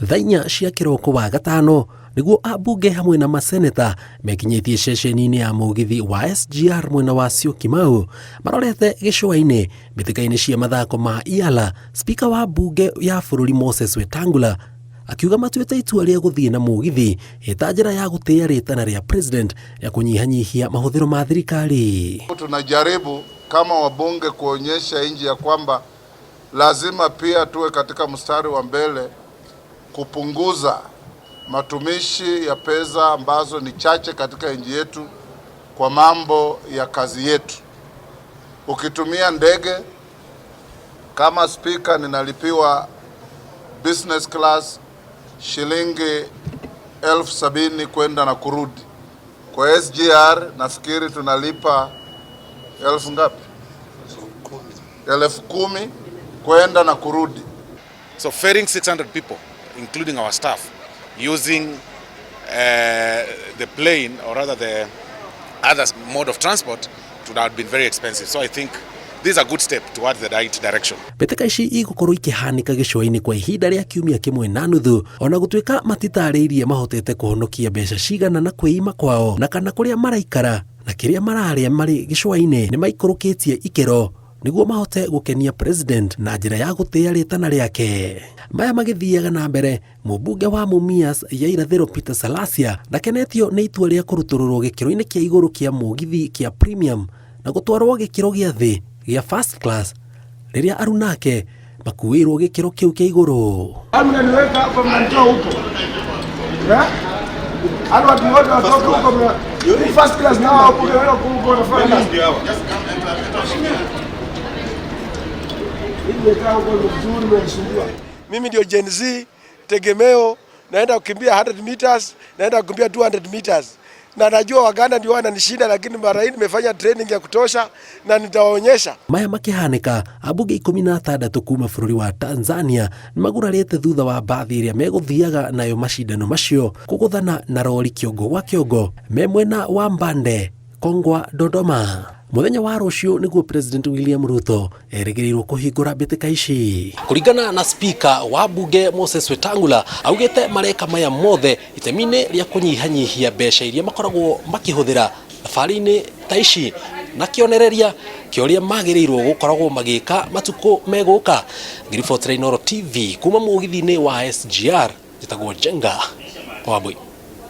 Thaa inya cia kĩroko wa gatano nĩguo ambunge hamwe na maseneta mekinyĩtie ceceni-inĩ ya mũgithi wa SGR mwena wa Syokimau marorete gĩcũa-inĩ mbĩtĩka-inĩ cia mathako ma Iala. Spika wa mbunge ya bũrũri Moses Wetangula akiuga matuĩte itua rĩa gũthiĩ na mũgithi ĩta njĩra ya gũtĩĩa rĩtana rĩa president rĩa kũnyihanyihia mahũthĩro ma thirikari. Tunajaribu kama wabunge kuonyesha nchi ya kwamba lazima pia tuwe katika mstari wa mbele kupunguza matumishi ya pesa ambazo ni chache katika nchi yetu kwa mambo ya kazi yetu. Ukitumia ndege kama spika, ninalipiwa business class shilingi 70,000 kwenda na kurudi. Kwa SGR nafikiri tunalipa elfu ngapi? 10,000 kwenda na kurudi. So ferrying 600 people, including our staff, using the plane or rather the other mode of transport would have been very expensive. So I think this is a good step towards the right direction. Mbĩtĩka ici igũkorwo ikĩhanĩka gĩcũa-inĩ kwa ihinda rĩa kiumia kĩmwe na nuthu, ona gũtuĩka matitarĩirie mahotete kũhonokia mbeca cigana na kwĩima kwao na kana kũrĩa maraikara na kĩrĩa mararĩa marĩ gĩcũa-inĩ nĩ maikũrũkĩtie ikĩro nĩguo mahote gũkenia president na njĩra ya gũtĩĩa rĩtana rĩake. Maya magĩthiaga na mbere, mũmbunge wa Mumias ya Irathĩro Peter Salasia ndakenetio nĩ itua rĩa kũrutũrũrwo gĩkĩro-inĩ kĩa igũrũ kĩa mũgithi kĩa premium na gũtwarwo gĩkĩro gĩa thĩ gĩa first class rĩrĩa arunake makuĩirwo gĩkĩro kĩu kĩa igũrũ. Mnaniweka hapa mnanitoa huko. Eh? Hadi watu wote watoke huko mna first class na wao kule wewe huko wanafanya nini? Nimekaa huko vizuri mnanisumbua. Mimi ndio Gen Z tegemeo, naenda kukimbia 100 meters, naenda kukimbia 200 meters. Na najua Waganda ndio wananishinda, lakini mara hii nimefanya training ya kutosha na nitawaonyesha. Maya makĩhanĩka, ambunge 16 kuma bũrũri wa Tanzania nĩ magurarĩte thutha wa mbathi ĩrĩa megũthiaga nayo macindano macio kũgũthana na rori kĩongo gwa kĩongo me mwena wa Mbande Kongwa Dodoma. Mũthenya wa rũciũ nĩguo President William Ruto erĩgĩrĩirwo kũhingũra mbĩtĩka ici. Kũringana na Speaker wa mbunge Moses Wetangula, augĩte mareka maya mothe itemi-inĩ rĩa kũnyihanyihia mbeca iria makoragwo makĩhũthĩra thabarĩ-inĩ ta ici na kĩonereria kĩa ũrĩa magĩrĩirwo gũkoragwo magĩka matukũ megũka. Ngĩribotera Inooro TV kuma mũgithi-inĩ wa SGR, njĩtagwo Njenga Wambui.